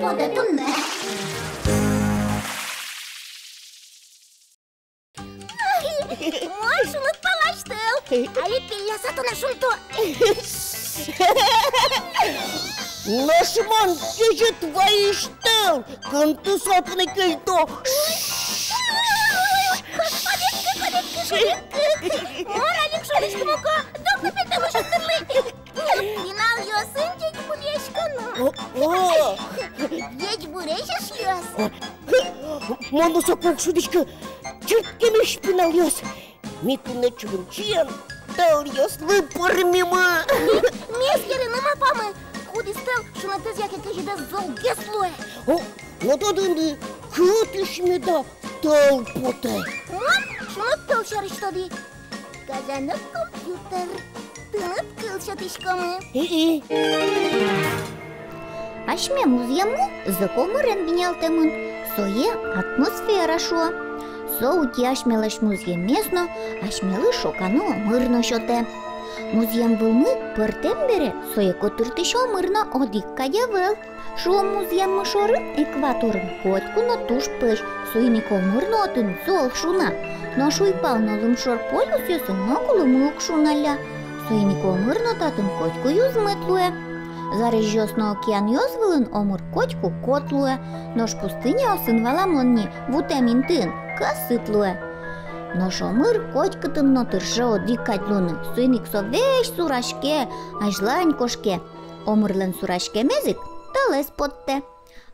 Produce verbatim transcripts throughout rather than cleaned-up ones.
Ой, мон шуныт палась тӧл. Али пелляса тонэ шунто. Нош мон кезьыт вайись тӧл, кынтыса тонэ кельто. Мон али ик шунысько, Моко, док но пельтэмысь ӧтырлы. Пиналъёсын ӟечбуръяськоно. О, о! Ӟечбуресь, эшъёс. О, мон но соку уг шудӥськы, чырткемесь пиналъёс. Ми туннэ чурымчиен тӧлъёслы пӧрмимы. Ми эскерыны малпамы, кудӥз тӧл, шунытэз яке кезьытэз, золгес луэ. О, но тодыны, кытысь меда тӧл потэ. Мон шуныт тӧл сярысь тодӥ. Гажано компьютер, тыныд кыл сётӥськомы. И-и. Асьме музъеммы зӧк омырен бинялтэмын, сое атмосфера шуо. Со утӥ асьмелэсь музъеммес но, асьмелы шоканы омыр но сётэ. Музъем вылмы пӧртэм бере, сое котыртӥсь омыр но одӥг кадь ӧвӧл. Шуом, музъеммы шорын, экваторын, котьку но туж пӧсь, соин ик омыр но отын зол шуна. Нош уйпал но лымшор полюсъёсын ноку лымы уг шуналля, соин ик омыр но татын котьку юзмыт луэ. Зарезьёс но океанъёс вылын омыр котьку кот луэ, нош пустыняосын, валамон ни, вутэм интыын кӧсыт луэ. Нош омыр котькытын но тырше одӥг кадь луыны, соин ик со весь сураське, азьлань кошке. Омырлэн сураськемез ик тӧлэз поттэ.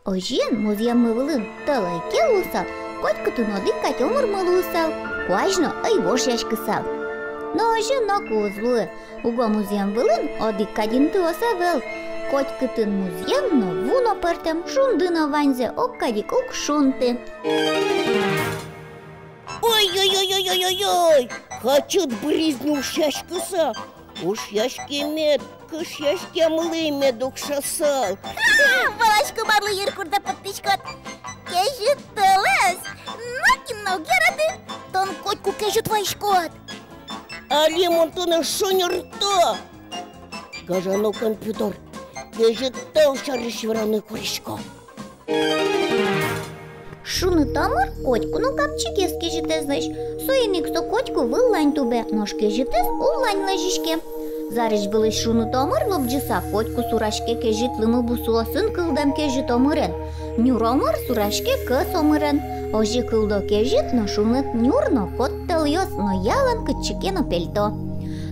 Озьыен, музъеммы вылын тӧл ӧй ке луысал, котькытын одӥг кадь омырмы луысал, куазь но ӧй вошъяськысал. Но озьы ноку уз луы, уго музъем вылын одӥг кадь интыос ӧвӧл. Котькытын музъем но, ву но пӧртэм, шунды но ваньзэ огкадь ик уг шунты. Ой-ой-ой-ой-ой-ой! Качыт быриз ни ушъяськыса. Ушъяськемед, кышъяськемлы мед укшасал. Ха! Валасько, марлы йыркурдэ поттӥськод. Кезьыт тӧлэз нокин но уг яраты. Тон котьку кезьыт вайиськод. Али мон тонэ шонерто. Гажано компьютер, кезьыт тӧл сярысь вераны курисько. Шуныт омыр котьку но капчигес кезьытэзлэсь, соин ик со котьку выллань тубе, нош кезьытэз уллань лэзиське. Зарезь вылысь шуныт омыр лобӟыса котьку сураське кезьыт лымы бусыосын кылдэм кезьыт омырен. Нюр омыр сураське кӧс омырен. Озьы кылдо кезьыт но шуныт нюр но кот тӧлъёс но ялан кытчы ке но пельто.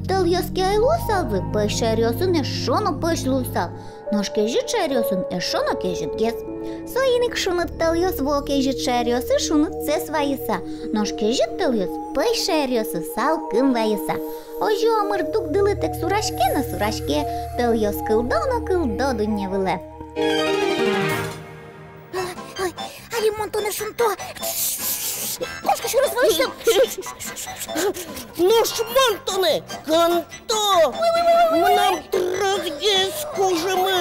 Тӧлъёс ке ӧй луысалзы, пӧсь шаеръёсын эшшо но пӧсь луысал. Нош кезьыт шаеръёсын эшшо но кезьытгес. Соин ик шуныт тӧлъёс вуо кезьыт шаеръёсы шунытсэс вайыса, нош кезьыт тӧлъёс пӧсь шаеръёсы салкым вайыса. Озьы омыр дугдылытэк сураське но сураське, тӧлъёс кылдо но кылдо дунне вылэ. Ой, али мон тонэ шунто. Кошкы, сюрес вылысьтым. Нош мон тонэ кынто. Мынам тросгес кужымы.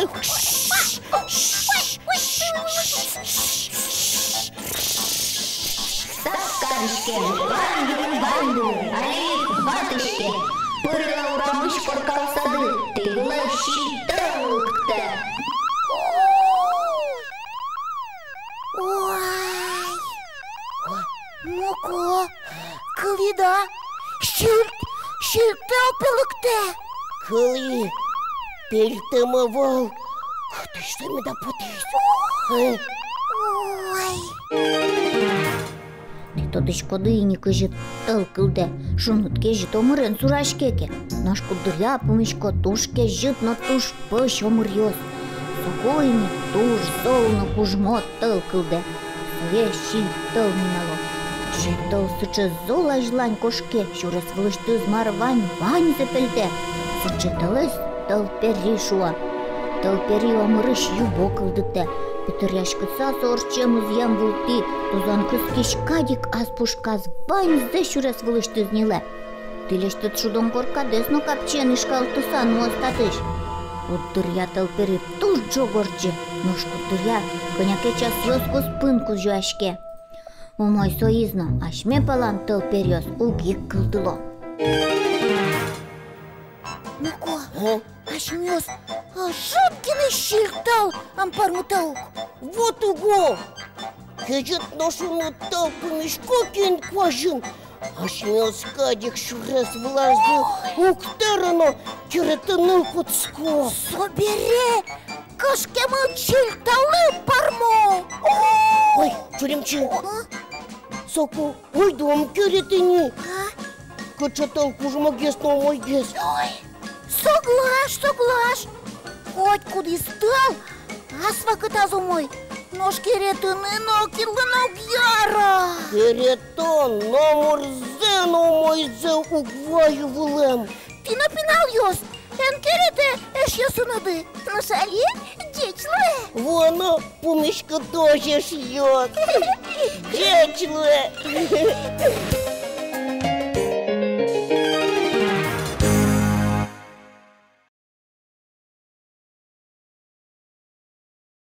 Сак кариське, ваньды, ваньды, али ватӥське. Пыры урамысь коркалсады, тӥ вылэ сильтӧл лыктэ. Ой! Муко, кылӥд-а? Сильт, сильтӧл пе лыктэ. Кылӥ, пельтэм ӧвӧл. Кытысь со меда потӥз? Э? Ой! Тӥ тодӥськоды ини, кызьы тӧл кылдэ, шуныт кезьыт омырен сураське ке. Нош куддыръя пумисько туж кезьыт но туж пӧсь омыръёс. Соку ини туж зол но кужмо тӧл кылдэ. Сое сильтӧл нимало. Сильтӧл сыӵе зол азьлань кошке, сюрес вылысьтыз мар вань, ваньзэ пельтэ. Сыӵе тӧлэз тӧлпери шуо. Тӧлпери омырысь юбо кылдытэ. Питыръяськыса со ортче музъем вылтӥ, тузон кыскись кадь ик ас пушказ ваньзэ сюрес вылысьтыз ньылэ. Тӥлесьтыд шудон коркадэс но капчиен ишкалтыса нуоз татысь. Куддыръя тӧлпери туж ӝог ортче, нош куддыръя кӧня ке часъёс куспын кузёяське. Умой соиз но, асьме палан тӧлпериос уг ик кылдыло. Муко, а? Асьмеос ӧжыт гинэ сильтӧл ӧм пӧрмытэ ук. Вот уго! Кезьыт но шуныт тӧл пумисько ке ини куазьын, асьмеос кадь ик сюрес вылазы уг тэре но керетыны кутско. Собере кышкемын чильталы пӧрмо. Ой, Чуримчи. А? Соку ойдо ум кереты ини. А? Кыӵе тӧл кужмогес но умойгес. Ой, соглаш, соглаш. Котькудӥз тӧл ас вакытаз умой, нош керетыны нокинлы но уг яра. Керетон номырзэ но умойзэ уг вайы вылэм. Тӥ но, пиналъёс, эн керетэ эшъёсыныды. Нош али ӟеч луэ. Вуоно пумиськытозь, эшъёс. Ӟеч луэ.